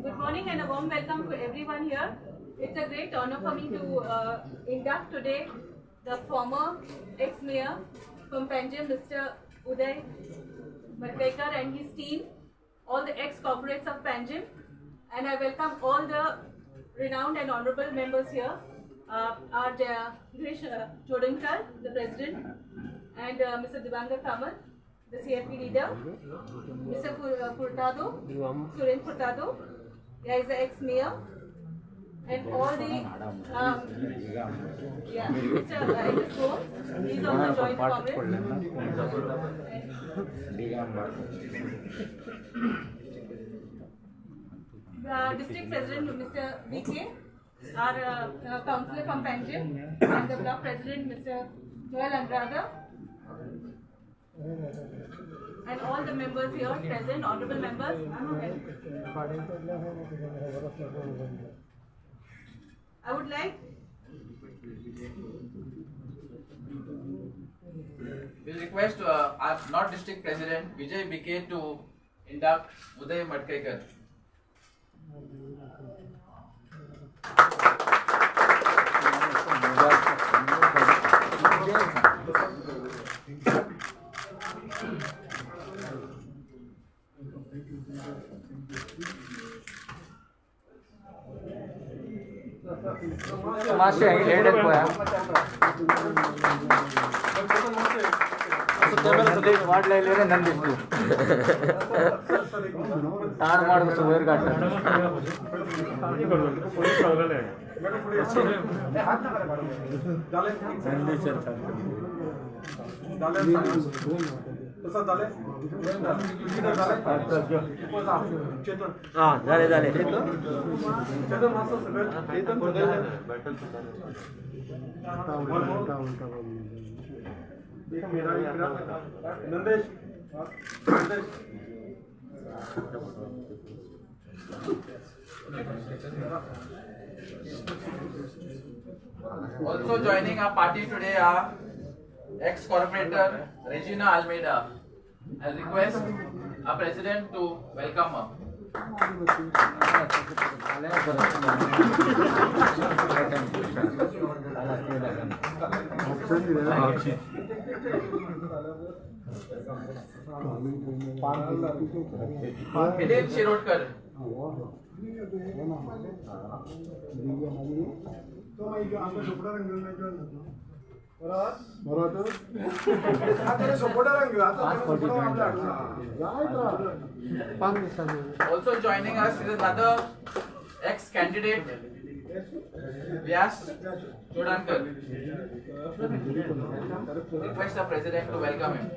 Good morning and a warm welcome to everyone here. It's a great honor for me to induct today the former ex-mayor from Panjim, Mr. Uday Madkaikar and his team, all the ex-corporates of Panjim, and I welcome all the renowned and honorable members here. Our Girish Chodankar, the president, and Mr. Divangar Kamat, the CFP leader, Mr. Furtado, Suren Furtado, he is the ex-mayor, and all the, Mr. Agus Gomes, he is also joined the Congress. District President Mr. VK, our councillor from Panjim, and the block president Mr. Joel Andrada, and all the members here present, honorable members. I would like. We request our North District President Vijay BK to induct Uday Madkaikar. Also joining our party today are ex-corporator Regina Almeida. I'll request our president to welcome her. Milind Shirodkar. Also joining us is another ex-candidate, Vyas Chodankar. Request the president to welcome him.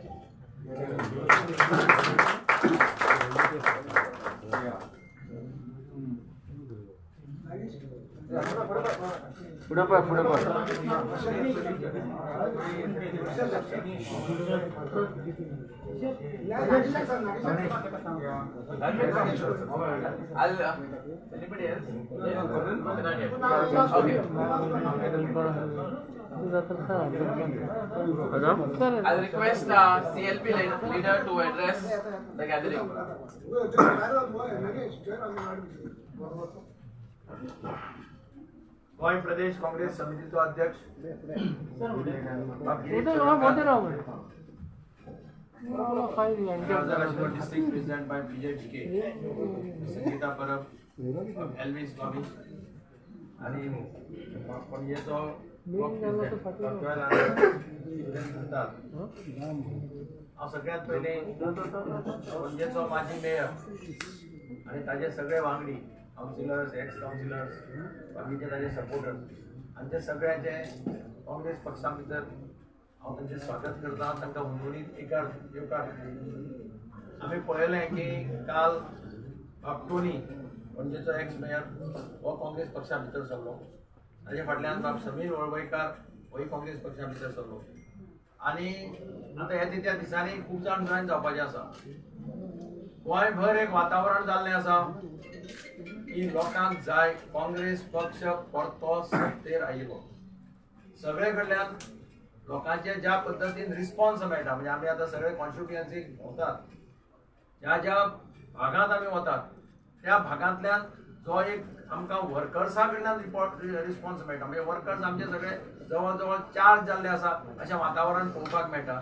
Anybody else? Not yet. Okay. I'll request CLP leader to address the gathering. Goa Pradesh Congress समितीचो अध्यक्ष district president by Vijay Bhike, Sangeeta Parab, Elvis Gomes आणि पणजेचो हांव सगळ्यांत पयलीं पणजेचो माजी mayor आनी ताजे सगळे वांगडी, कावन्सिलर्स, एक्स कावन्सिलर्स, बाकीचे ताजे सपोर्टर्स हांचे सगळ्यांचे काँग्रेस पक्षा भितर हांव तांचें स्वागत करता, तांकां हुनहुनीत येवकार दिता. आमी पळयलें की काल बाब टोनी पणजेचो एक्स मेयर हो काँग्रेस पक्षा भितर सरलो, ताजे फाटल्यान बाब समीर वळवयकार होय काँग्रेस पक्षा भितर सरलो आनी आतां ह्या त्या दिसांनी खूब जाण जॉयन जावपाचे आसा. गोंयभर एक वातावरण जाल्लें आसा की लोकांक जाय काँग्रेस पक्ष परतो सत्तेर आयिल्लो. सगळे कडल्यान लोकांचे ज्या पद्दतीन रिस्पॉन्स मेळटा, म्हणजे आमी आतां सगळे कॉन्स्टिट्युएन्सीक भोंवतात, ज्या ज्या भागांत आमी वतात त्या भागांतल्यान जो एक आमकां वर्कर्सां कडल्यान रिस्पॉन्स मेळटा, म्हणजे वर्कर्स आमचे सगळे जवळ जवळ चार्ज जाल्ले आसा अशें वातावरण पळोवपाक मेळटा.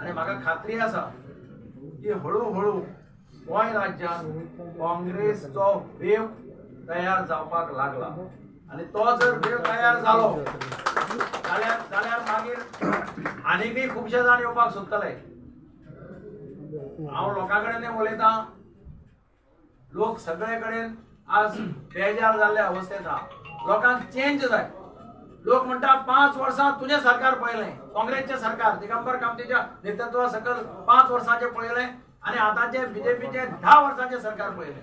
आनी म्हाका खात्री आसा की हळू हळू गोंय राज्यांत काँग्रेसचो वेव तयार जावपाक लागला आनी तो जर वेव तयार जालो जाल्यार मागीर आनीकय खुबशे जाण येवपाक सोदतले. हांव लोकां कडेन उलयतां, लोक सगळे कडेन आज बेजार जाल्ले अवस्थेंत आहा. लोकांक चेंज जाय. लोक म्हणटा 5 वर्सां तुजें सरकार पळयलें, काँग्रेसचें सरकार दिगंबर कामतीच्या नेतृत्वा सकयल 5 वर्सांचें पळयलें आनी आतांचे बीजेपीचे 10 वर्सांचें सरकार पळयलें.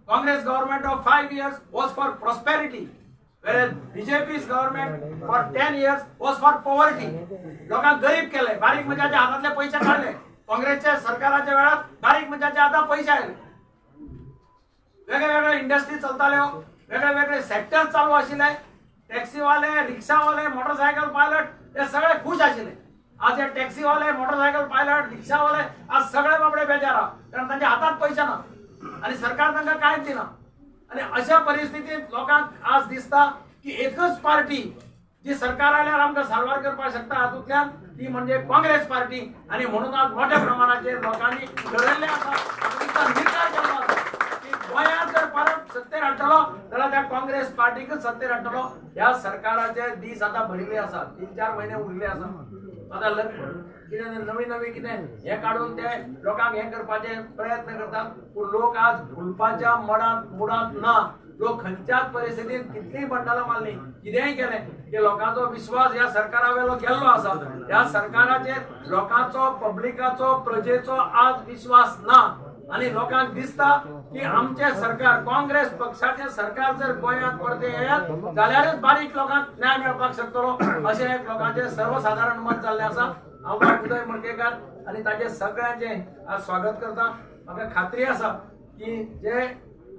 Congress government of 5 years was for prosperity, whereas BJP's government for 10 years was for poverty. लोकांक गरीब केले, बारीक मनशाच्या हातांतले पयशे काडले. काँग्रेसच्या सरकाराच्या वेळार बारीक मनशाच्या हातांत पयशे आयले. वेगळे वेगळे इंडस्ट्री चलताल्यो, वेगळे वेगळे सेक्टर चालू आशिल्ले, टॅक्सीवाले, रिक्षावाले, मोटरसायकल पायलट हे सगळे खुश आशिल्ले. आज हे टॅक्सीवाले, मोटरसायकल पायलट, रिक्षावाले आज सगळे बाबडे बेजार आहा, कारण तांच्या हातांत पयशे ना आनी सरकार तांकां कांयच दिना. आनी अशा परिस्थितींत लोकांक आज दिसता की एकच पार्टी जी सरकार आयल्यार आमकां साल्वार करपाक शकता हातूंतल्यान, ती म्हणजे काँग्रेस पार्टी. आनी म्हणून आज मोठ्या प्रमाणाचेर लोकांनी ठरयल्लें आसा, निर्धार केल्लो आसा की गोंयांत जर परत सत्तेर हाडटलो जाल्यार त्या काँग्रेस पार्टीकच सत्तेर हाडटलो. ह्या सरकाराचे दीस आतां भरिल्ले आसात, 3-4 म्हयने उरिल्ले आसा. आतां कितें नवी नवी कितें हें काडून ते लोकांक हें करपाचे प्रयत्न करतात, पूण लोक आज भुलपाच्या मुडांत ना. लोक खंयच्याच परिस्थितींत कितलीय बंडलां मारलीं, कितेंय केलें की लोकांचो विश्वास ह्या सरकारा वेलो गेल्लो आसा. ह्या सरकाराचेर लोकांचो, पब्लिकाचो, प्रजेचो आज विश्वास ना आनी लोकांक दिसता की आमचें सरकार, काँग्रेस पक्षाचें सरकार जर गोंयांत परतें येयत जाल्यारच बारीक लोकांक न्याय मेळपाक शकतलो अशें एक लोकांचें सर्वसादारण मत जाल्लें आसा. हांव उदय मडकयकार आनी ताचें सगळ्यांचें आज स्वागत करता. म्हाका खात्री आसा की जे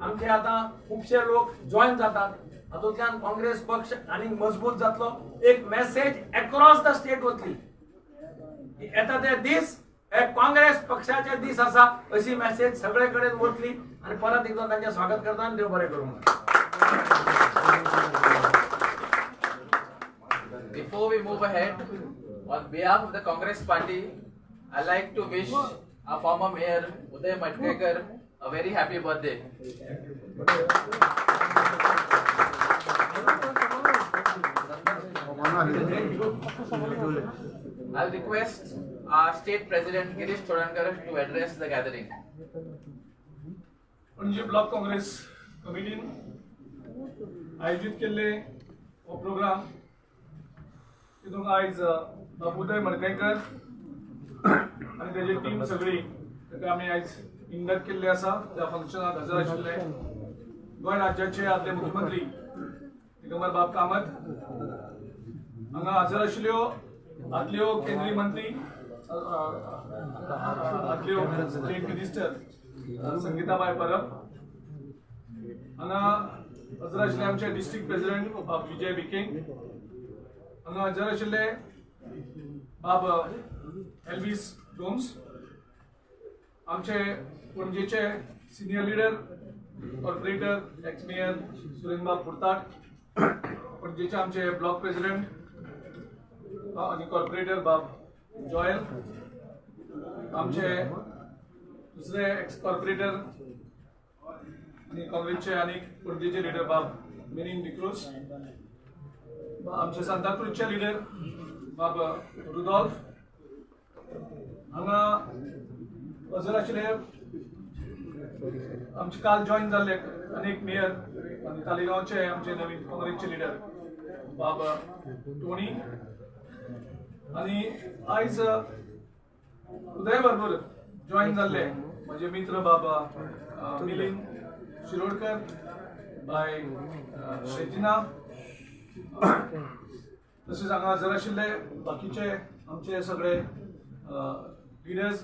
आमचे आतां खुबशे लोक जॉयन जातात हातूंतल्यान काँग्रेस पक्ष आनीक मजबूत जातलो. एक मॅसेज एक्रॉस the state वतली की येता ते दीस हे काँग्रेस पक्षाचे दीस आसा अशी मॅसेज सगळे कडेन वतली. आनी परत एकदां तांचें स्वागत करता आनी देव बरें करूं. Before we move ahead, On behalf of the Congress party, I like to wish our former mayor Uday Madkaikar a very happy birthday. I'll request our state president Girish Chodankar to address the gathering. Panaji block Congress कमिटीन आयोजीत केल्ले हो programme तितूंत आयज बाब उदय मडकयकर आनी तेजी team सगळी ताका आमी आयज इंडक्ट केल्ले आसा. त्या फंक्शनाक हजर आशिल्ले गोंय राज्याचे आदले मुख्यमंत्री दिगंबर बाब कामत, हांगा हजर आशिल्ल्यो आदल्यो केंद्रीय मंत्री, आदल्यो स्टेट मिनिस्टर संगीताबाय परब, हांगा हजर आशिल्ले आमचे डिस्ट्रिक्ट प्रेसिडेंट बाब विजय भिके, हांगा हजर आशिल्ले बाब एल्वीस गोम्स, आमचे पणजेचे senior leader corporator ex mayor सुरेंद्रबाब कुर्ताट, पणजेचे आमचे ब्लॉक प्रेसिडेंट आनी कॉर्पोरेटर बाब जॉयल, आमचे दुसरे एक्स कॉर्पोरेटर आनी काँग्रेसचे आनी पणजेचे लिडर बाब मिनीन डिक्रूज, आमचे सांताक्रूजचे लिडर बाब रुदॉल्फ, हांगा हजर आशिल्ले आमचे काल जॉईन जाल्ले अनेक मेयर आनी तालिगांवचे आमचे नवीन काँग्रेसचे लिडर बाब टोनी, आनी आयज उदय बरोबर जॉईन जाल्ले म्हजे मित्र बाबा मिलिंद शिरोडकर, बाय शेजिना, तशेंच हांगा हजर आशिल्ले बाकीचे आमचे सगळे लिडर्स,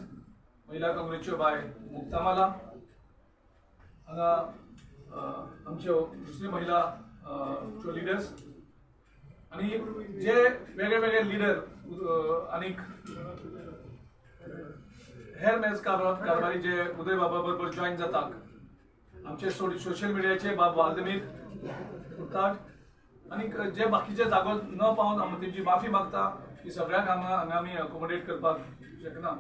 महिला काँग्रेसच्यो बाय मुक्तामाला, हांगा आमच्यो दुसरी महिला च्यो लिडर्स आनी जे वेगळे वेगळे लिडर आनीक हेर मेज कारभारी जे उदय बाबा बरोबर जॉईन जातात, आमचे सोशल मिडियाचे बाब वाल्दमीर कुर्ताट आनीक जे बाकीचे जागो न पावन आमी तेंची माफी मागता की सगळ्यांक हांगा आमी अकोमोडेट करपाक शकना.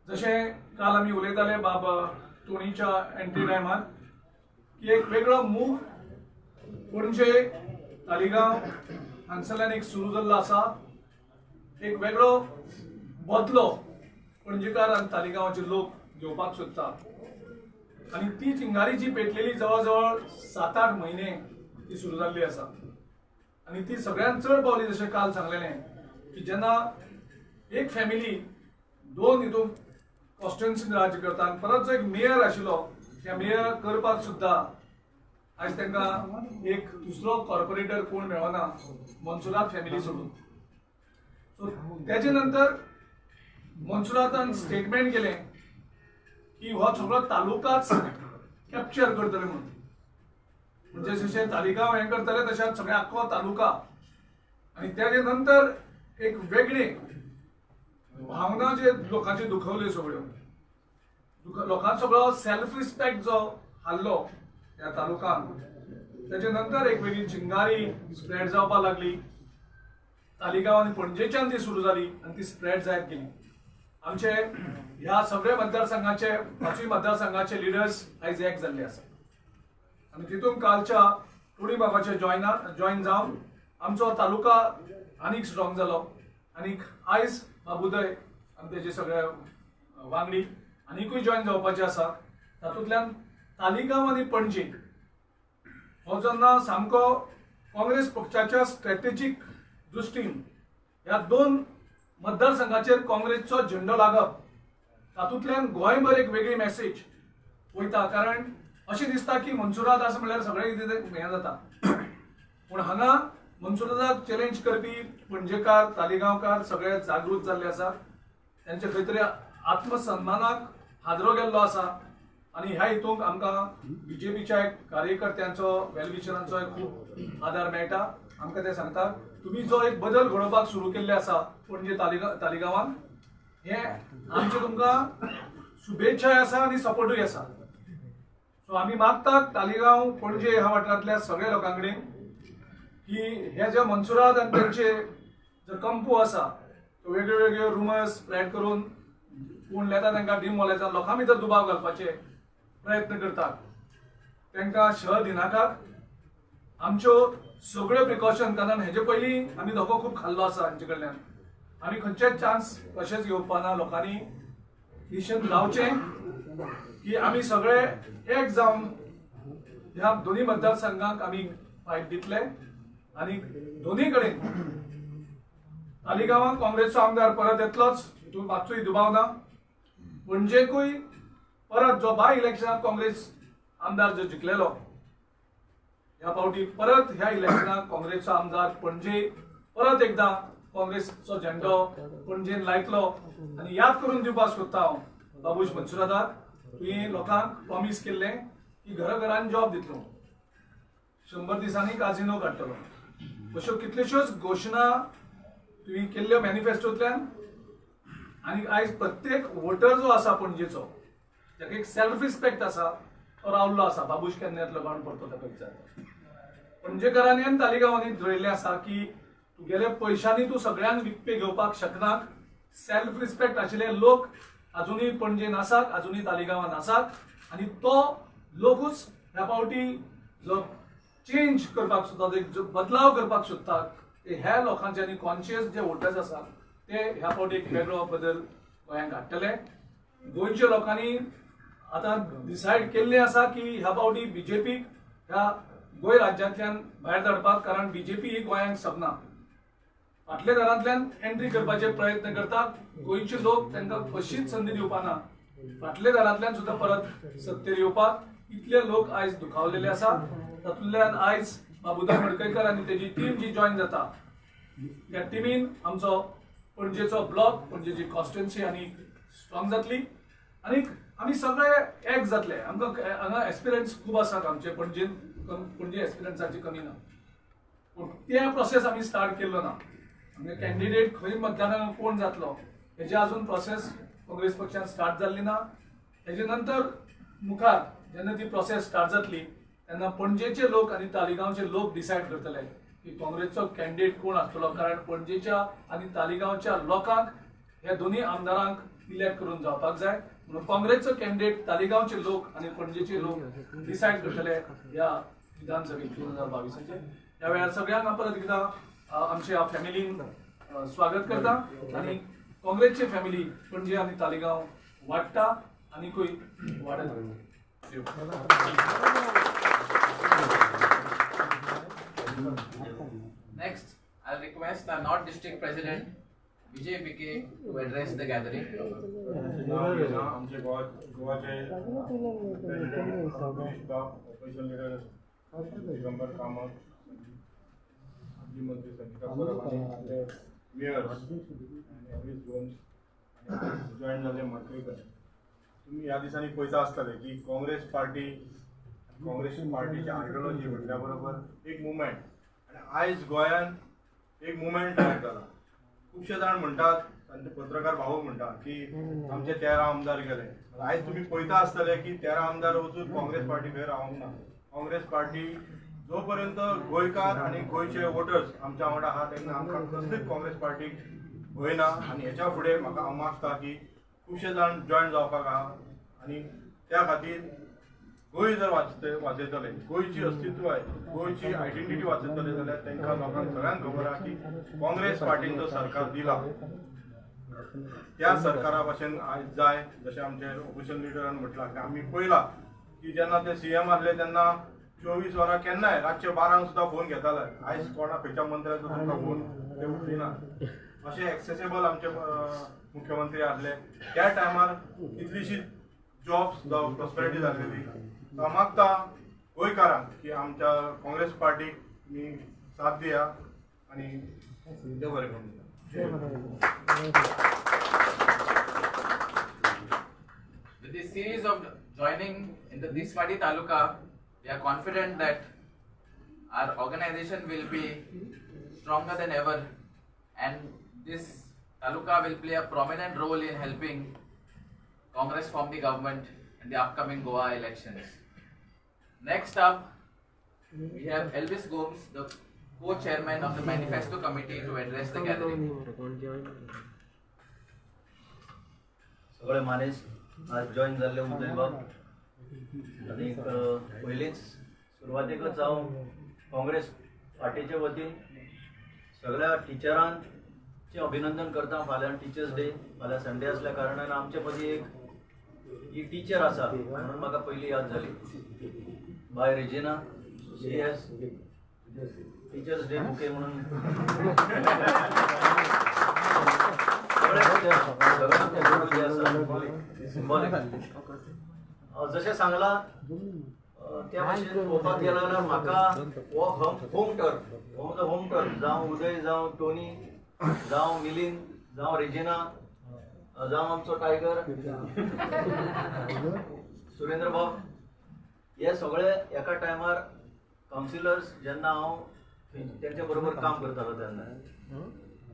जशें काल आमी उलयताले बाब टोनीच्या एंट्री टायमार की एक वेगळो मूव पणजे तालिगांव हांगसरल्यान एक सुरू जाल्लो आसा, एक वेगळो बदलो पणजेकार आनी तालिगांवाचे लोक घेवपाक सोदता आनी ती चिंगारी जी पेटलेली जवळ जवळ 7-8 म्हयने ती सुरू जाल्ली आसा आनी ती सगळ्यांत चड पावली. जशें काल सांगलेलें की जेन्ना एक फॅमिली दोन हितून कॉन्स्टिट्युएन्सीन राज्य करता आनी परत जो एक मेयर आशिल्लो त्या मेयर करपाक सुद्दां आयज तांकां एक दुसरो कॉर्पोरेटर कोण मेळना मनसुरात फॅमिली सोडून. सो तेजे नंतर मनसुरातान स्टेटमेंट केलें की हो सगळो तालुकाच कॅप्चर करतले म्हणून, म्हणजे जशें तालिगांव हें करतले तशें सगळें आख्खो तालुका. आनी तेजे नंतर एक वेगळी भावना जे लोकांचे दुखवल्यो सगळ्यो, लोकांचो सगळो सेल्फ रिस्पेक्ट जो हाडलो ह्या तालुकान, तेजे नंतर एक वेगळी चिंगारी स्प्रेड जावपाक लागली तालिगांव आनी पणजेच्यान ती सुरू जाली आनी ती स्प्रेड जायत गेली. आमचे ह्या सगळे मतदारसंघाचे पांचूय मतदारसंघाचे लिडर्स आयज एक जाल्ले आसा आनी तितून कालच्या टोनी बाबाचे जॉयन जावन आमचो तालुका आनीक स्ट्रॉंग जालो आनीक आयज बाब उदय आनी तेजे सगळे वांगडी आनिकूय जॉयन जावपाचे आसा. तातूंतल्यान तालिगांव आनी पणजी हो जेन्ना सामको काँग्रेस पक्षाच्या स्ट्रॅटेजीक दृश्टीन ह्या दोन मतदारसंघाचेर काँग्रेसचो झेंडो लागप, तातूंतल्यान गोंयभर एक वेगळी मॅसेज वयता. कारण अशें दिसता की मनसुरात आसा म्हणल्यार सगळें कितें हें जाता, पूण हांगा मनसुराताक चॅलेंज करपी पणजेकार तालिगांवकार सगळे जागृत जाल्ले आसा, त्यांचे खंय तरी आत्मसन्मानाक हादरो गेल्लो आसा आनी ह्या हितूंक आमकां बीजेपीच्या कार्यकर्त्यांचो वेलविशरांचो खूब आदार मेळटा. आमकां ते सांगता तुमी जो एक बदल घडोवपाक सुरू केल्ले आसा पणजे तालिगांवान, हे आमचे तुमकां शुभेच्छाय आसा आनी सपोर्टूय आसा. सो आमी मागतात तालिगांव पणजे ह्या वाठारांतल्या सगळ्या लोकां कडेन की हे जे मनसुरात आनी त्यांचे जर कंपू आसा तो वेगळ्यो वेगळ्यो रुमर्स स्प्रेड करून कोण येता तांकां डिमोलायज लोकां भितर दुबाव घालपाचे प्रयत्न करतात. तांकां शह दिनाकात. आमच्यो सगळ्यो प्रिकॉशन, कारण हेजे पयलीं आमी धोको खूब खाल्लो आसा हांचे कडल्यान. आमी खंयचेच चान्स कशेंच घेवपा ना. लोकांनी डिसिजन लावचें की आमी सगळे एक जावन ह्या दोनी मतदारसंघाक आमी फायट दितले आनी दोनी कडेन तालिगांवांत काँग्रेसचो आमदार परत येतलोच, हितून मातसोय दुबाव ना. पणजेकूय परत जो बाय इलेक्शनाक काँग्रेस आमदार जो जिखलेलो ह्या फावटी परत ह्या इलेक्शनाक काँग्रेसचो आमदार पणजे परत एकदां काँग्रेसचो झेंडो पणजेन लायतलो. आनी याद करून दिवपाक सोदता हांव बाबूश मनसुरादाक, तुवें लोकांक प्रॉमीस केल्लें की घरा घरान जॉब दितलो, 100 दिसांनी काजिनो काडटलो, अश्यो कितल्योश्योच घोशणा तुवें केल्ल्यो मॅनिफेस्टोंतल्यान. आनी आयज प्रत्येक वोटर जो आसा पणजेचो, ताका एक सेल्फ रिस्पेक्ट आसा, तो रावल्लो आसा. बाबूश केन्ना येतलो कोण परतो ताका विचारता. पणजेकारांनी आनी तालिगांवांनी धरयल्लें आसा की तुगेले पयशांनी तूं सगळ्यांक विकपे घेवपाक शकना. सेल्फ रिस्पेक्ट आशिल्ले लोक अजुनूय पणजेन आसात, अजुनूय तालिगांवान आसात आनी तो लोकूच ह्या फावटी जो चेंज करपाक सोदता, जो बदलाव करपाक सोदतात, ते ह्या लोकांचे आनी कॉन्शियस जे वोटर्स आसात ते ह्या फावटी एक वेगळो बदल गोंयांत हाडटले. गोंयच्या लोकांनी आतां डिसायड केल्लें आसा की ह्या फावटी बीजेपीक ह्या गोंय राज्यांतल्यान भायर धाडपाक, कारण बीजेपी ही गोंयांक सोबना. फाटल्या दारांतल्यान एंट्री करपाचे प्रयत्न करतात. गोंयचे लोक तांकां कशीच संदी दिवपाना फाटल्या दारांतल्यान सुद्दां परत सत्तेर येवपाक. इतले लोक आयज दुखावलेले आसा. तातूंतल्यान आयज बाबुदा मडकयकर आनी तेजी टीम जी जॉयन जाता त्या टिमीन आमचो पणजेचो ब्लॉक, पणजेची कॉन्स्टिट्युएन्सी आनी स्ट्रॉंग जातली आनी आमी सगळे एक जातले. आमकां हांगा एस्पिरंट्स खूब आसात आमचे पणजेन, पणजे एस्पिरंट्साची कमी ना, पूण ते प्रोसेस आमी स्टार्ट केल्लो ना. म्हणजे कॅन्डिडेट खंय मतदानाक कोण जातलो हेजे अजून प्रोसेस काँग्रेस पक्षान स्टार्ट जाल्ली ना. हेजे नंतर मुखार जेन्ना ती प्रोसेस स्टार्ट जातली तेन्ना पणजेचे लोक आनी तालिगांवचे लोक डिसायड करतले की काँग्रेसचो कॅन्डिडेट कोण आसतलो, कारण पणजेच्या आनी तालिगांवच्या लोकांक ह्या दोनूय आमदारांक इलेक्ट करून जावपाक जाय. म्हणून काँग्रेसचो कॅन्डिडेट तालिगांवचे लोक आनी पणजेचे लोक डिसायड करतले ह्या विधानसभेत 2022. ह्या वेळार सगळ्यांक हांव परत एकदां आमच्या फॅमिलीन स्वागत करता आनी काँग्रेसची फॅमिली पणजे आनी तालिगांव वाडटा आनीकूय वाडत. Next, I'll request our North District President Vijay Bike to address the gathering. आमचे गोवाचे प्रेसिडेंट गिरीश बाब, ऑपोजिशन लिडर दिगंबर कामत, माजी मंत्री संगीता परब आनी आमचे मेयर्स आनी एवरी झोन जॉयन जाल्ले मडकयकर. तुमी ह्या दिसांनी पळयता आसतले की काँग्रेस पार्टी, काँग्रेस पार्टीची आयडियोलॉजी म्हटल्या बरोबर एक मुवमेंट, आनी आयज गोंयांत एक मुवमेंट तयार जाला. खुबशे जाण म्हणटात, तांचे पत्रकार भाऊ म्हणटा की आमचे 13 आमदार गेले. आयज तुमी पळयता आसतले की 13 आमदार वचून काँग्रेस पार्टी खंय रावंक ना. काँग्रेस पार्टी जो पर्यंत गोंयकार आनी गोंयचे वोटर्स आमच्या वांगडा आहा तेन्ना आमकां कसलीच काँग्रेस पार्टीक भंय ना. आनी हेच्या फुडें म्हाका हांव मागता की खुबशे जाण जॉयन जावपाक आहा आनी त्या खातीर गोंय जर वाचयतले, गोंयची अस्तित्व आहे, गोंयची आयडेंटिटी वाचयतले जाल्यार तांकां लोकांक सगळ्यांक खबर आहा की काँग्रेस पार्टीन जो सरकार दिला त्या सरकारा भाशेन आयज जाय. जशें आमचे ऑपोजिशन लिडरान म्हटलां की आमी पळयलां की जेन्ना ते सीएम आसले तेन्ना 24 वरां केन्नाय रातचे 12 सुद्दां फोन घेताले. आयज कोणा खंयच्या मंत्र्याचो तुमकां फोन ते उखलिना. अशें एक्सेसेबल आमचे मुख्यमंत्री आसले त्या टायमार कितलीशी जॉब्स जावं प्रॉस्पेरिटी जाल्लेली. हांव मागता गोंयकारांक की आमच्या काँग्रेस पार्टीक तुमी साथ दिया आनी देव बरें करूं. With this series of joining in the Tiswadi Taluka, we are confident that our organization will be stronger than ever, and this taluka will play a prominent role in helping Congress form the government in the upcoming Goa elections. Next up, we have Elvis Gomes, the co-chairman of the Manifesto Committee, to address the gathering. सगळे मानेस आज join जाल्ले उदयबाब आनी पयलींच सुरवातेकच हांव काँग्रेस पार्टीचे वतीन सगळ्या टिचरांचें अभिनंदन करता. फाल्यां टिचर्स डे, फाल्यां संडे आसल्या कारणान आमचे मदीं एक ही टिचर आसा म्हणून म्हाका पयली याद जाली, बाय Regina. She has teachers day bouquet म्हणून सिंबॉलिक जशें सांगलां त्या भाशेन पळोवपाक गेलो जाल्यार म्हाका हो होम टर्फ, हो म्हजो होम टर्फ, जावं उदय, जावं टोनी, जावं मिलिंद, जावं रेजिना, जावं आमचो टायगर सुरेंद्र बाब, हे सगळे एका टायमार कावन्सिलर्स जेन्ना हांव तेंच्या बरोबर काम करतालो तेन्ना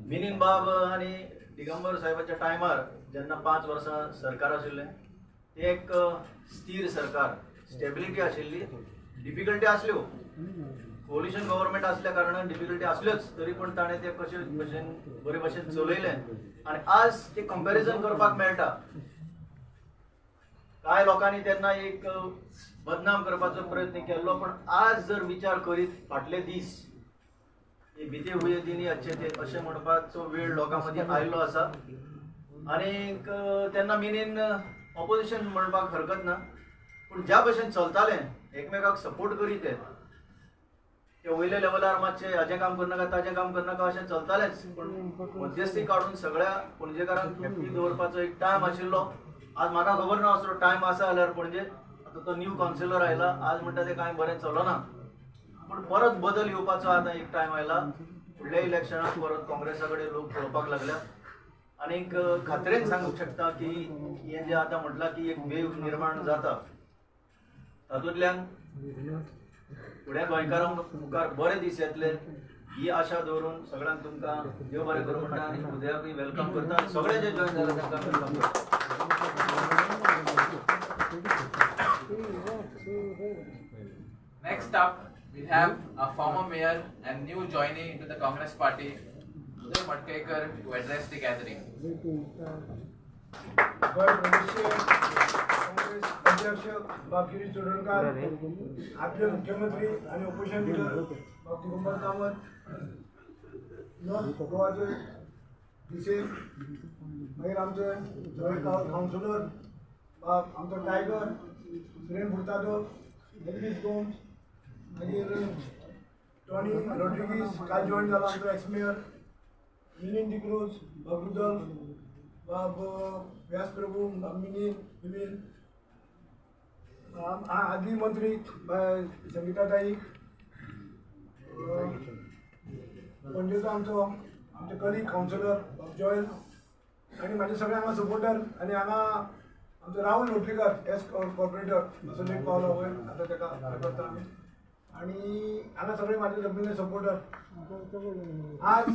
मिलिंद बाब आनी दिगंबर साहेबाच्या टायमार जेन्ना 5 वर्सां सरकार आशिल्लें, ते एक स्थिर सरकार, स्टेबिलिटी आशिल्ली. डिफिकल्टी आसल्यो, कोलिशन गव्हर्मेंट आसल्या कारणान डिफिकल्टी आसल्योच, तरी पण ताणें ते कशे भशेन बरे भशेन चलयलें आनी आज ते कंपॅरिजन करपाक मेळटा. कांय लोकांनी तेन्ना एक बदनाम करपाचो प्रयत्न केल्लो, पण आज जर विचार करीत फाटले दीस हे बिते हुये दिनी अच्छे ते अशें म्हणपाचो वेळ लोकां मदीं आयिल्लो आसा. आनीक तेन्ना मिनीन ऑपोजिशन म्हणपाक हरकत ना, पूण ज्या भशेन चलतालें एकमेकाक सपोर्ट करीत ते वयल्या लेवलार मातशें हाजें काम करनाका ताजें काम करनाका अशें चलतालेंच, पूण मध्यस्थी काडून सगळ्या पणजेकारांक हॅप्पी दवरपाचो एक टायम आशिल्लो. आज म्हाका खबर ना असो टायम आसा जाल्यार पणजे आतां तो न्यू कावन्सिलर आयला, आज म्हणटा तें कांय बरें चलना, पूण परत बदल येवपाचो आतां एक टायम आयला. फुडल्या इलेक्शनाक परत काँग्रेसा कडेन लोक पळोवपाक लागल्या आनीक खात्रेन सांगूंक शकता की हें जें आतां म्हटलां की एक वेव निर्माण जाता, तातूंतल्यान फुडें गोंयकारांक मुखार बरे दीस येतले ही आशा दवरून सगळ्यांक तुमकां देव बरें करूं म्हणटा आनी उदयाकूय welcome करता. सगळे जे जॉयन जाले तांकां welcome करता. Next up, we have a former mayor and new joinee into the Congress party, Uday Madkaikar, to address the gathering. Goa Pradesh Congress अध्यक्ष बाब गिरीश चोडणकार, आदले मुख्यमंत्री आनी ऑपोजिशन लिडर बाब दिगंबर कामत, नॉर्थ गोवाचे डीसी, मागीर आमचे सगळे कावन्सिलर बाब आमचो टायगर सुरेन फुर्तादो, एल्वीस गोम्स, मागीर टॉनी रॉड्रिगीस काल जॉयन जाला आमचो एक्स मेयर, मिलिंद डिक्रूज, बाब रुदल्फ, बाब व्यास प्रभू, बाब मिनीन मिलीन, आदली मंत्री बाय संगीता ताई, पणजेचो आमचो आमचे कलीग कावन्सिलर बाब जॉयल आनी म्हाजे सगळे हांगा सपोर्टर आनी हांगा आमचो राहुल लोटलीकर एस कॉर्पोरेटर असो लेट पावलो वयर आतां ताका करता आमी आनी हांगा सगळे म्हाजे सगळे सपोर्टर. आज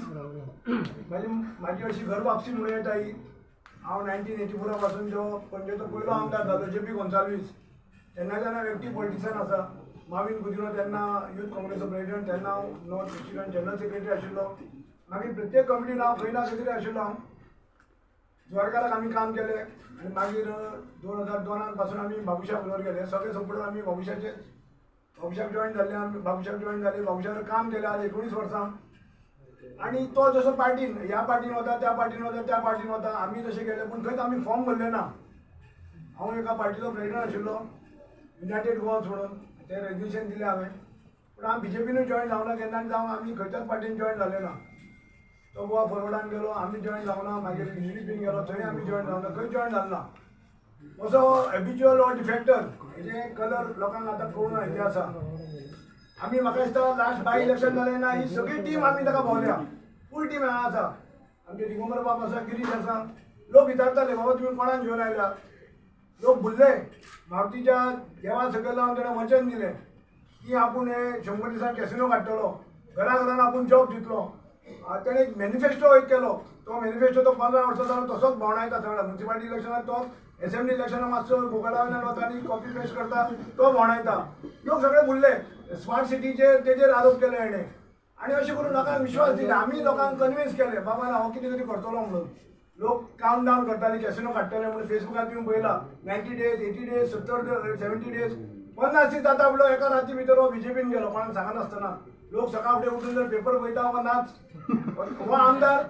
म्हाजी अशी घर वापसी म्हणून येता ही, हांव 1984 पासून जो पणजेचो पयलो आमदार जालो जे पी गोन्साल्वीस, तेन्नाच्यान हांव एक्टीव पॉलिटिक्सान आसा. माविन गुदिन्हो तेन्ना यूथ काँग्रेसचो प्रेसिडेंट, तेन्ना हांव नॉर्थ इस्टर्न जनरल सेक्रेटरी आशिल्लो. मागीर प्रत्येक कमिटीन हांव खंय ना खंय तरी आशिल्लो. हांव जुवारकाराक आमी काम केलें आनी मागीर 2002 पासून आमी बाबुशा बरोबर गेले. सगळे सपोर्टर आमी बाबुशाचे, बाबुशाक जॉयन जाल्ले, आमी बाबुशाक जॉयन जाले, बाबुशाक काम केलें आज 19 वर्सां. आनी तो जसो पार्टीन ह्या पार्टीन वता त्या पार्टीन वता त्या पार्टीन वता, आमी तशें गेले, पूण खंयच आमी फॉर्म भरले ना. हांव एका पार्टीचो प्रेसिडेंट आशिल्लो, युनायटेड गोवा म्हणून तें रेजिग्नेशन दिलें हांवें, पूण हांव बीजेपीनूय जॉयन जावना केन्ना आनी जावं आमी खंयच्याच पार्टीन जॉयन जाले ना. तो गोवा फॉरवर्डान गेलो, आमी जॉयन जावना, मागीर यूडीपीन गेलो थंय आमी जॉयन जावना, खंय जॉयन जाले ना. असो हेबिच्युअल ऑर डिफेक्टर हेजे कलर लोकांक आतां कळून आयिल्ले आसा. आमी म्हाका दिसता लास्ट बाय इलेक्शन जालें ना, ही सगळी टीम आमी ताका भोंवल्या, फूल टीम हांगा आसा. आमचे दिगंबर बाब आसा, गिरीश आसा. लोक विचारताले बाबा तुमी कोणाक घेवन आयल्या, लोक भुल्ले. मारुतीच्या देवा सकयल लावन ताणें वचन दिलें की आपूण हे 100 दिसान कॅसिनो काडटलो, घरा घरान आपूण जॉब दितलो. ताणें एक मॅनिफेस्टो एक केलो, तो मॅनिफेस्टो तो 15 वर्सां जालो तसोच भोंवडायता सगळ्या म्युनिसिपालिटी इलेक्शनाक, तो एसेंब्ली इलेक्शनाक मातसो गुगला वयल्यान वता आनी कॉपी पेस्ट करता, तो भोंवडायता. लोक सगळे भुल्ले. स्मार्ट सिटीचेर तेजेर आरोप केले हेणें. आनी अशें करून लोकांक विश्वास दिले. आमी लोकांक कन्विन्स केले बाबा ना हो कितें तरी करतलो म्हणून. लोक काउंट डावन करताले कॅसिनो काडटले म्हणून. फेसबुकार तुमी पळयला 90 डेज 80 डेज 70 70 डेज 50 दीस जाता म्हणलो एका राती भितर हो बीजेपीन गेलो कोणाक सांगनासतना. लोक सकाळ फुडें उठून जर पेपर पळयता हो नाच, हो आमदार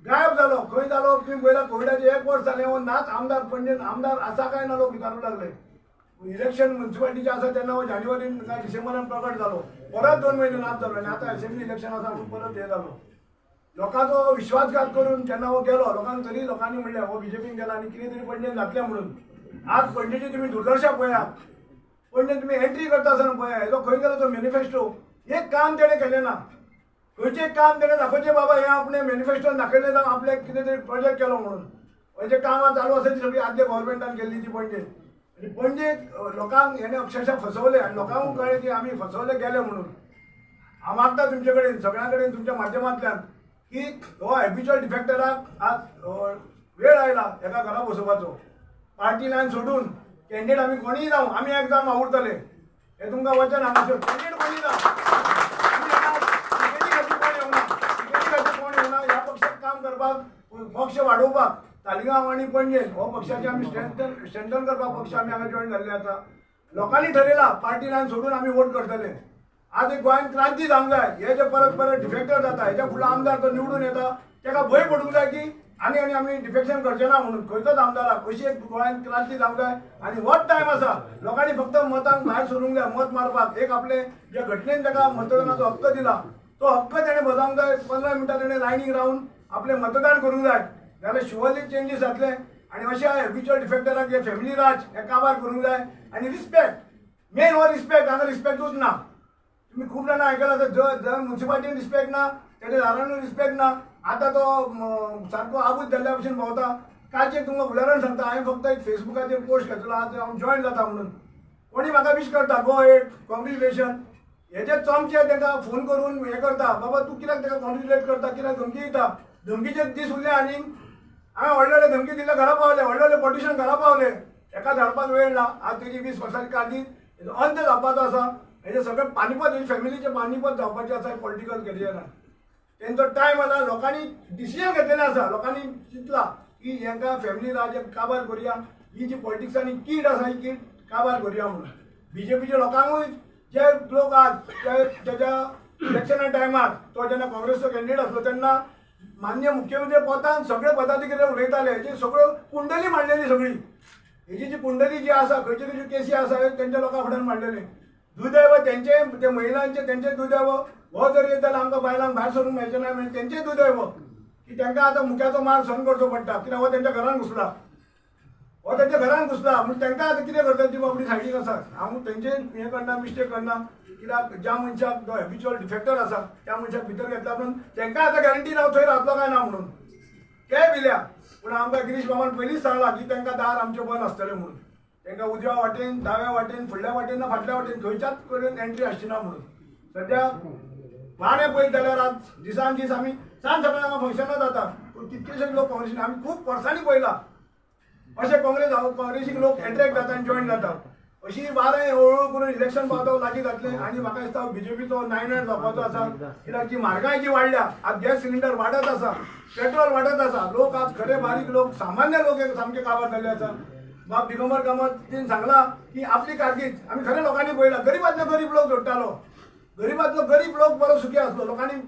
गायब जालो. खंय जालो तुमी पळयला कोविडाचें एक वर्स जालें हो नाच आमदार पणजेन आमदार आसा काय ना लोक विचारूंक लागले. इलेक्शन म्युन्सिपालिटीचें आसा तेन्ना हो जानेवारीन काय डिसेंबरान प्रकट जालो, परत 2 म्हयने नाच जालो आनी आतां असेंब्ली इलेक्शन आसा म्हणून परत हें जालो. लोकांचो विश्वासघात करून जेन्ना हो गेलो लोकांक तरी लोकांनी म्हणलें हो बीजेपीन गेला आनी कितें तरी पणजेन जातलें म्हणून. आज पणजेची तुमी दुर्दशा पळयात, पणजेन तुमी एंट्री करता आसतना पळया हेजो खंय गेलो तो मॅनिफेस्टो. एक काम तेणें केलें ना, खंयचें काम तेणें दाखोवचें बाबा हें आपणें मॅनिफेस्टोन दाखयलें जावं आपलें कितें तरी प्रोजेक्ट केलो म्हणून. हेजे कामां चालू आसा ती सगळी आदल्या गव्हर्मेंटान केल्ली ती पणजे. आनी पणजे लोकांक हेणें अक्षरशः फसवलें आनी लोकांक कळ्ळें की आमी फसवले गेले म्हणून. हांव मागता तुमचे कडेन सगळ्यां कडेन तुमच्या माध्यमांतल्यान की हो हॅबिच्युअल डिफेक्टराक आज वेळ आयला एका घरा बसोवपाचो. पार्टी लायन सोडून कॅन्डिडेट आमी कोणीय जावं आमी एक जावन वावुरतले हें तुमकां वचन हांगासर. कॅन्डिडेट कोणीय जावं, टिकेटी खातीर कोण येवना, टिकेटी खातीर कोण येवना. ह्या पक्षाक काम करपाक, पक्ष वाडोवपाक तालिगांव आनी पणजे हो पक्षाचे आमी स्ट्रेंथन करपाक पक्ष आमी हांगा जॉयन जाल्ले आसा. लोकांनी ठरयला पार्टी लायन सोडून आमी वोट करतले. आज एक गोंयांत क्रांती जावंक जाय. हे जे परत परत डिफेक्टर जाता हेच्या फुडलो आमदार तो निवडून येता ताका भंय पडूंक जाय की आनी आनी आमी डिफेक्शन करचे ना म्हणून खंयचोच आमदाराक. अशी एक गोंयांत क्रांती जावंक जाय आनी होच टायम आसा लोकांनी फक्त मतांक भायर सरूंक जाय, मत मारपाक. एक आपले जे घटनेन ताका मतदानाचो हक्क दिला तो हक्क तेणें बजावंक जाय. 15 मिनटां तेणें लायनीक रावन आपलें मतदान करूंक जाय, जाल्यार शुअरली चेंजीस जातले. आनी अशा हॅबिच्युअल डिफेक्टराक हे फॅमिली राज हे काबार करूंक जाय. आनी रिस्पेक्ट मेन हो रिस्पेक्ट हांगा रिस्पेक्टूच ना. तुमी खूब जाणां आयकलां जर म्युन्सिपालिटीन रिस्पेक्ट ना, तेजे दारानूय रिस्पेक्ट ना. आतां तो सारको आबूज जाल्ल्या भशेन भोंवता. कालचें तुमकां उदाहरण सांगता, हांवें फक्त एक फेसबुकाचेर पोस्ट घातलो आज हांव जॉयन जाता म्हणून. कोणी म्हाका विश करता गो हेड कॉंग्रेच्युलेशन. हेजे चमचे तांकां फोन करून हें करता बाबा तूं कित्याक ताका कॉंग्रेच्युलेट करता, कित्याक धमकी दिता. धमकीचे दीस उरले आनी हांवें व्हडले व्हडले धमकी दिल्ले घरा पावले, व्हडले व्हडले पॉलिटिशन घरा पावले. एका धाडपाक वेळ ना. आज तेजी 20 वर्सांची कारकीर्द अंत जावपाचो आसा. हेजे सगळे पानिपत हेजे फॅमिलीचें पानिपत जावपाचें आसा पॉलिटिकल करियरान. तेंचो टायम आसा. लोकांनी डिसिजन घेतलेलें आसा, लोकांनी चिंतलां की हेंकां फॅमिली राज्य काबार करुया, ही जी पॉलिटिक्सांनी कीड आसा ही कीड काबार करुया म्हणून. बीजेपीच्या लोकांकूय जे लोक आज तेज्या इलेक्शना टायमार तो जेन्ना काँग्रेसचो कॅन्डिडेट आसलो तेन्ना माननीय मुख्यमंत्री पोतान सगळे पदाधिकारी उलयताले. हेजी सगळ्यो कुंडली मांडलेली सगळी हेजी जी कुंडली जी आसा खंयच्यो खंयच्यो केसी आसा तेंच्या लोकां फुड्यान मांडलेले. दुर्दैव तेंचे ते महिलांचे तेंचे दुर्दैव हो जर येत जाल्यार आमकां बायलांक भायर सरूंक मेळचें ना म्हणजे तेंचें दुर्दैव की तांकां आतां मुख्याचो मार सहन करचो पडटा. कित्याक हो तेंच्या घरान घुसला, हो तेंच्या घरान घुसला म्हूण तांकां आतां कितें करता ती बाबडी सायडीक आसा. हांव तेंचे हें करना, मिस्टेक करना, कित्याक ज्या मनशाक जो हॅबिच्युअल डिफेक्टर आसा त्या मनशाक भितर घेतला म्हणून तांकां आतां गॅरंटी ना थंय रावतलो काय ना म्हणून. ते भिल्या पूण आमकां गिरीश बाबान पयलींच सांगलां की तांकां दार आमचें बंद आसतलें म्हणून. तांकां उजव्या वाटेन, दाव्या वाटेन, फुडल्या वाटेन ना फाटल्या वाटेन खंयच्याच कडेन एंट्री आसची ना म्हणून. सद्या वारें पळयत जाल्यार आज दिसान दीस आमी सांज सकाळी हांगा फंक्शनां जाता पूण कितकेशेच लोक काँग्रेसीन आमी खूब वर्सांनी पळयला अशे काँग्रेस काँग्रेसीक लोक एट्रेक्ट जाता आनी जॉयन जाता. अशी वारें हळूहळू करून इलेक्शन पावता लागीं जातलें आनी म्हाका दिसता बीजेपीचो 9 जावपाचो आसा. कित्याक जी म्हारगाय जी वाडल्या, आज गॅस सिलिंडर वाडत आसा, पेट्रोल वाडत आसा, लोक आज खरे बारीक लोक सामान्य लोक सामके काबार जाल्ले आसा. बाब दिगंबर कामतीन सांगला की आपली कारकीर्द आमी खरे लोकांनी पळयला. गरीबांतलो गरीब लोक जोडटालो, गरीबांतलो गरीब लोक बरो सुखी आसलो, लोकांनी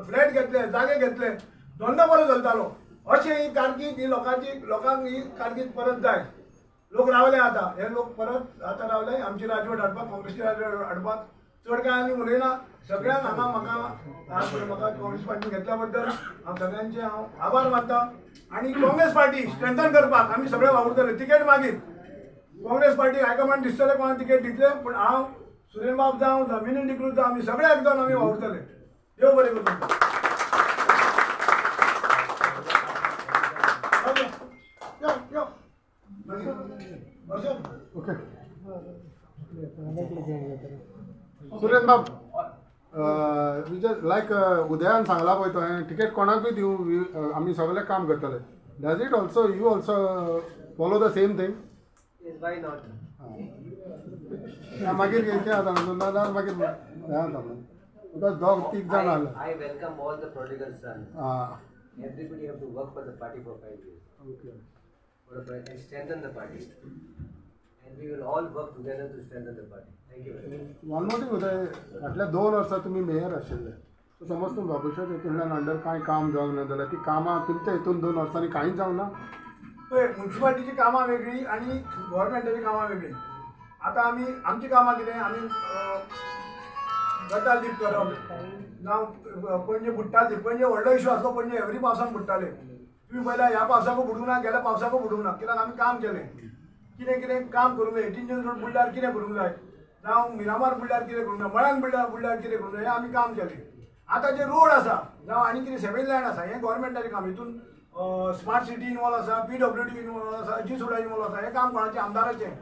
फ्लॅट घेतले, जागे घेतले, धंदो बरो चलतालो. अशें ही कारकीर्द ही लोकांची, लोकांक ही कारकीर्द परत जाय. लोक रावले आतां, हे लोक परत आतां रावले आमची राजवट हाडपाक, काँग्रेसची राजवट हाडपाक. चड कांय आनी उलयना. सगळ्यांक हांगा म्हाका म्हाका काँग्रेस पार्टी घेतल्या बद्दल हांव सगळ्यांचे हांव आभार मानता. आनी काँग्रेस पार्टी स्ट्रेंथन करपाक आमी सगळे वावुरतले. तिकेट मागीर काँग्रेस पार्टी हायकमांड दिसतले कोणाक तिकेट दितले, पूण हांव सुरेन बाब जावं जावं डिक्रूज जावं आमी सगळे एक जावन आमी वावुरतले. देव बरें करूं तुमकां. यो ओके सुरेन बाब, लायक उदयान सांगला पळय तुवें टिकेट कोणाकूय दिवं आमी सगळे काम करतले. Does it also you also follow the same thing? Why not? मागीर कितें जाता मागीर हें जाता. Because दोग तीग जाण आसले. I welcome all the prodigal sons. Everybody have to work for the party for 5 years. Okay. And strengthen the party. And we will all work together to strengthen the party. Thank you very much. One more thing, Uday, फाटल्या 2 वर्सां तुमी mayor आशिल्ले, so समज तुमी बाबुशाच्या हितूंतल्यान under कांय काम जावंक ना जाल्यार ती कामां तुमच्या हितून 2 वर्सांनी कांयच जावंक ना? पळय, मुन्सिपालिटीची कामां वेगळी आनी गव्हर्मेंटाची कामां वेगळी. आतां आमी आमची कामां कितें, आमी गटार लीप करप, जावं पणजे बुडटाले. पणजे व्हडलो इशू आसलो, पणजे एवरी पावसान बुडटाले. तुमी पळयला ह्या पावसाकूय बुडूंक ना, गेल्या पावसाकूय बुडूंक ना, कित्याक आमी काम केलें. कितें कितें काम करूंक जाय, 18 जून रोड बुडल्यार कितें करूंक जाय, जावं मिरामार बुडल्यार कितें करूंक जाय, मळ्यान बुडल्यार कितें करूंक जाय, हें आमी काम केलें. आतां जे रोड आसा जावं आनी कितें सेवेज लायन आसा, हें गव्हर्मेंटाचें काम. हितून स्मार्ट सिटी इनवॉल्व आसा, PWD involve आसा, जी सुडा इनवॉल्व आसा. हें काम कोणाचें? आमदाराचें.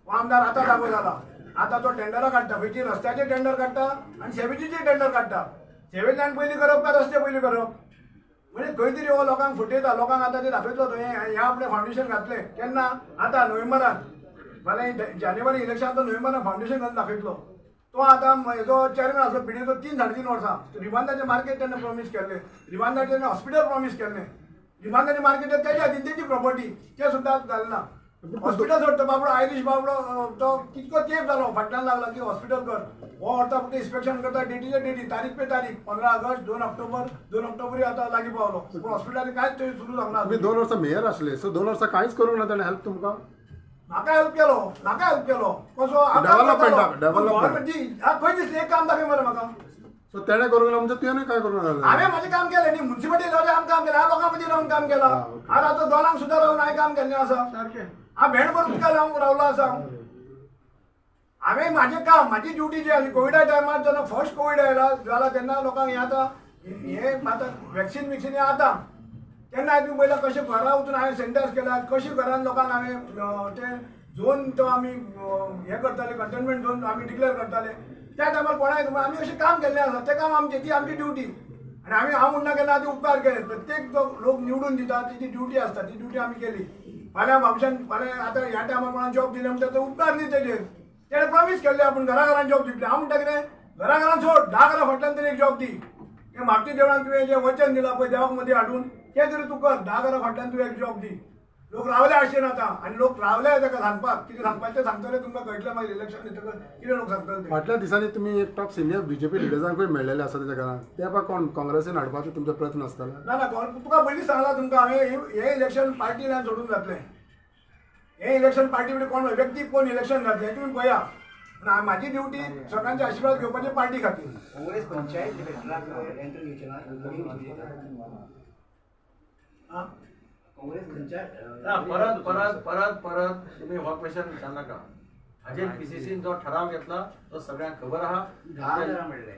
हो आमदार आतां जागो जाला, आतां तो टेंडरां काडटा, खंयची रस्त्याचे टेंडर काडटा आनी सेवेजीचे टेंडर काडटा. सेवेज लायन पयलीं करप काय रस्ते पयलीं करप, म्हणजे खंय तरी हो लोकांक फटयता. लोकांक आतां ते दाखयतलो तो हें आपणें फावंडेशन घातलें केन्ना, आतां नोव्हेंबरान, फाल्यां जानेवारी इलेक्शन, तो नोव्हेंबरान फावंडेशन घालून दाखयतलो. तो आतां हेजो चेअरमॅन आसलो पिडीचो 3 साडे 3 वर्सां. रिबांदाचें मार्केट तेणें प्रॉमीस केल्लें, रिबांदाचें तेणें हॉस्पिटल प्रॉमीस केल्लें, रिबांदाचें मार्केट तेज्या हातीन, तेजी प्रॉपर्टी, तें सुद्दां जालें ना. हॉस्पिटल सोडटा बाबडो आयरीश बाबडो, तो कितको तेंप जालो फाटल्यान लागला की हॉस्पिटल कर. हो व्हरता फक्त इन्स्पेक्शन करता, डेटीचे डेटी, तारीख पे तारीख, 15 ऑगस्ट, 2 ऑक्टोबर, 2 ऑक्टोबरूय आतां लागीं पावलो, पूण हॉस्पिटलान कांयच थंय सुरू जावंक ना. तुमी 2 वर्सां मेयर आसले, सो 2 वर्सां कांयच करूंक ना ताणें हेल्प तुमकां? म्हाका हेल्प केलो, म्हाका हेल्प केलो कसो? डेव्हलपमेंट खंय दिसलें? एक काम दाखय मरे म्हाका. सो तेणें करूंक ना म्हणजे तुवें कांय करूंक ना? हांवें म्हजें काम केलें न्ही, मुन्सिपालिटी रावलें आमी काम केलें, हांव लोकां मदीं रावन काम केलां. आज आतां दोनांक सुद्दां रावन हांवें काम केल्लें आसा. हांव भेंडभर उदका रावन रावलो आसा. हांवें म्हाजें काम, म्हाजी ड्युटी जी आसली कोविडा टायमार, जेन्ना फर्स्ट कोवीड आयला जाला तेन्ना लोकांक हें आतां हें आतां वॅक्सीन विक्सीन हें आतां तेन्ना हांवें तुमी पळयलां कशें घरा वचून हांवें सॅनिटायज केला, कशें घरान लोकांक हांवें तें झोन तो आमी हें करताले, कंटेनमेंट झोन आमी डिक्लेअर करताले. त्या टायमार कोणाक आमी अशें काम केल्लें आसा, तें काम आमचें, ती आमची ड्युटी. आनी आमी हांव म्हणना केन्ना आतां उपकार केले, प्रत्येक जो लोक निवडून दिता तेजी ड्युटी आसता, ती ड्युटी आमी केली. फाल्यां बाबशान फाल्यां आतां ह्या टायमार कोणाक जॉब दिले म्हणटा तो उपकार न्ही तेजेर, तेणें प्रॉमीस केल्लें आपूण घरा घरान जॉब दितले. हांव म्हणटा कितें, घरा घरान सोड, 10 घरां फाटल्यान तरी एक जॉब दी. हें म्हापटी देवळान तुवें जें वचन दिलां पळय देवाक मदीं हाडून, तें तरी तूं कर, 10 घरां फाटल्यान तुवें एक जॉब दी. लोक रावले आशेन आतां, आनी लोक रावले ताका सांगपाक, कितें सांगपाचें तें सांगतले, तुमकां कळटलें मागीर इलेक्शन येतकच कितें लोक सांगतले. फाटल्या दिसांनी तुमी एक टॉप सिनियर बीजेपी लिडर्सांकूय मेळ्ळेले आसा तेच्या घरान, ते पा कोण काँग्रेसीन हाडपाचो तुमचो प्रयत्न आसतलो? ना ना, तुका पयलींच सांगलां तुमकां हांवें, हें इलेक्शन पार्टी लायन सोडून जातलें. हें इलेक्शन पार्टी म्हणजे कोण व्यक्ती कोण इलेक्शन जातलें तुमी पळया. पूण म्हाजी ड्युटी सगळ्यांचे आशिर्वाद घेवपाची पार्टी खातीर. काँग्रेस पंचायत ना, परत परत परत परत तुम्ही हो क्वेश्चन विचारनाका. हाजेर पीसीसीन जो ठराव घेतला तो सगळ्यांक खबर आहा.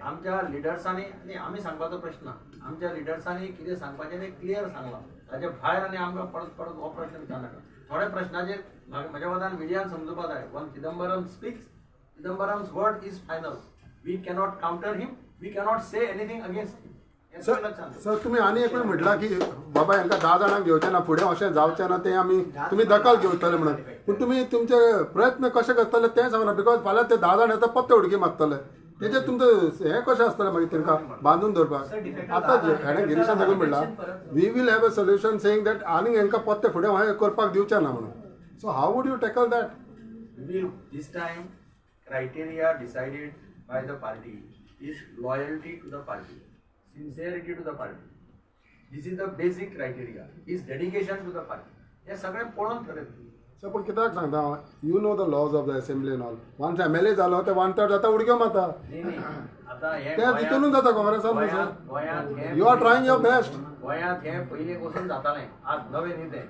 आमच्या लिडर्सांनी, आनी आमी सांगपाचो प्रश्न, आमच्या लिडर्सांनी कितें सांगपाचें तें क्लियर सांगलां. ताजे भायर आनी आमकां परत परत हो प्रश्न विचारनाका. थोड्या प्रश्नाचेर म्हज्या मतान मिडियान समजुपाक जाय. When Chidambaram speaks, Chidambaram's word is final. We cannot counter him, we cannot say anything against him. Sir तुमी आनी एकूय म्हटलां की बाबा हांकां 10 जाणांक घेवचें ना, फुडें अशें जावचें ना, तें आमी तुमी दखल घेवतले म्हणून, पूण तुमी तुमचे प्रयत्न कशे करतले तें सांगना. Because फाल्यां ते 10 जाण येता पत्ते उडकी मारतले, तेजेर तुमचें हें कशें आसतलें मागीर तांकां बांदून दवरपाक? आतां हेणें गिरीशान सगळें म्हणलां, we will have a solution saying that आनी हांकां पत्ते फुडें हें करपाक दिवचें ना म्हणून. So how would you tackle that? This time criteria decided by the party is loyalty to the party, sincerity to the party. This is the basic criteria, is dedication to the party. हे सगळें पळोवन ठरयता. Sir पूण कित्याक सांगता, you know the laws of the assembly and all. Once MLA जालो ते 1/3 जाता, उडक्यो मारता. आतां हें ते तितूनच जाता काँग्रेसान. गोंयांत you are trying your best. गोंयांत हें पयलीं पसून जातालें, आज नवें न्ही तें.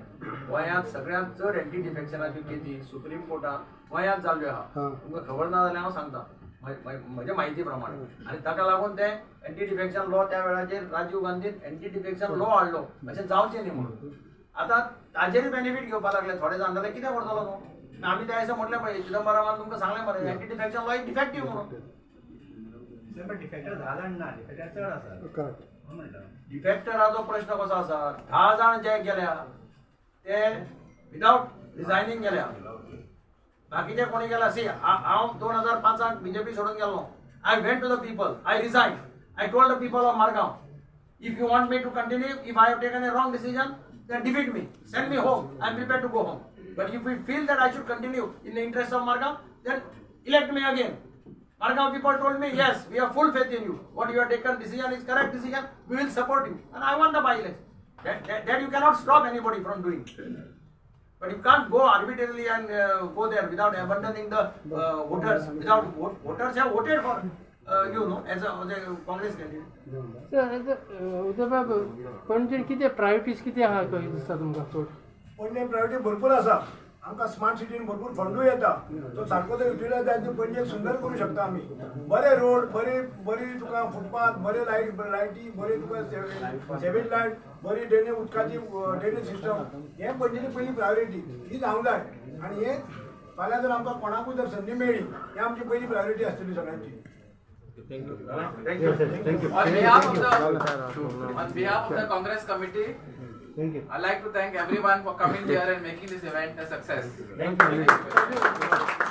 गोंयांत सगळ्यांत चड एंटी डिफेक्शनाच्यो केसी सुप्रीम कोर्टांत गोंयांत जाल्ल्यो आहा. तुमकां खबर ना जाल्यार हांव सांगता म्हजे म्हायती प्रमाणे. आनी ताका लागून ते एंटी डिफेक्शन लॉ त्या वेळाचेर राजीव गांधीन एंटी डिफेक्शन लॉ हाडलो, अशें जावचें न्ही म्हणून. आतां ताजेरूय बेनिफीट घेवपाक लागले थोडे जाण, जाल्यार कितें करतलो तूं? आमी त्या दिसा म्हटलें पळय, चिदंबरामान तुमकां सांगलें मरे एंटी डिफेक्शन लॉ डिफेक्टीव म्हणून. डिफेक्टर 10 जाण ना, डिफेक्टर चड आसा. डिफेक्टराचो प्रश्न कसो आसा, 10 जाण जे गेल्या ते विदावट रिजायनींग गेल्या, बाकीचे कोणी गेला. सी, हांव 2005 बीजेपी सोडून गेलो. I went to the people, I resign. I told the people of Margao, if you want me to continue, if I have taken a wrong decision, then defeat me, send me home, I am prepared to go home. But if you feel that I should continue in the interest of Margao, then elect me again. Margao people told me, yes, we have full faith in you. What you have taken decision is correct decision, we will support you. And I won the by-election. That you cannot stop anybody from doing. But you can't go arbitrarily and go there without abandoning the voters. Without voters have voted for you know, as a Congress candidate. Sir, Uday बाब, पणजे कितें priorities कितें आहा कशें दिसता तुमकां चड? Panaji priority भरपूर आसा. आमकां स्मार्ट सिटीन भरपूर फंडूय येता, तो सारको जर युटिलायज जायत न्ही पणजेक सुंदर करूं शकता आमी. बरे रोड, बरी बरी तुका फुटपाथ, बरे लायटी, बरी तुका सेवेज लायट, बरी ड्रेनेज उदकाची ड्रेनेज सिस्टम, हें पणजेची पयली प्रायोरिटी ही जावंक जाय. आनी हें फाल्यां जर आमकां कोणाकूय जर संदी मेळ्ळी, हें आमची पयली प्रायोरिटी आसतली सगळ्यांची. Thank you. On behalf of the Congress committee, Thank you. I'd like to thank everyone for coming here and making this event a success. Thank you. Thank you.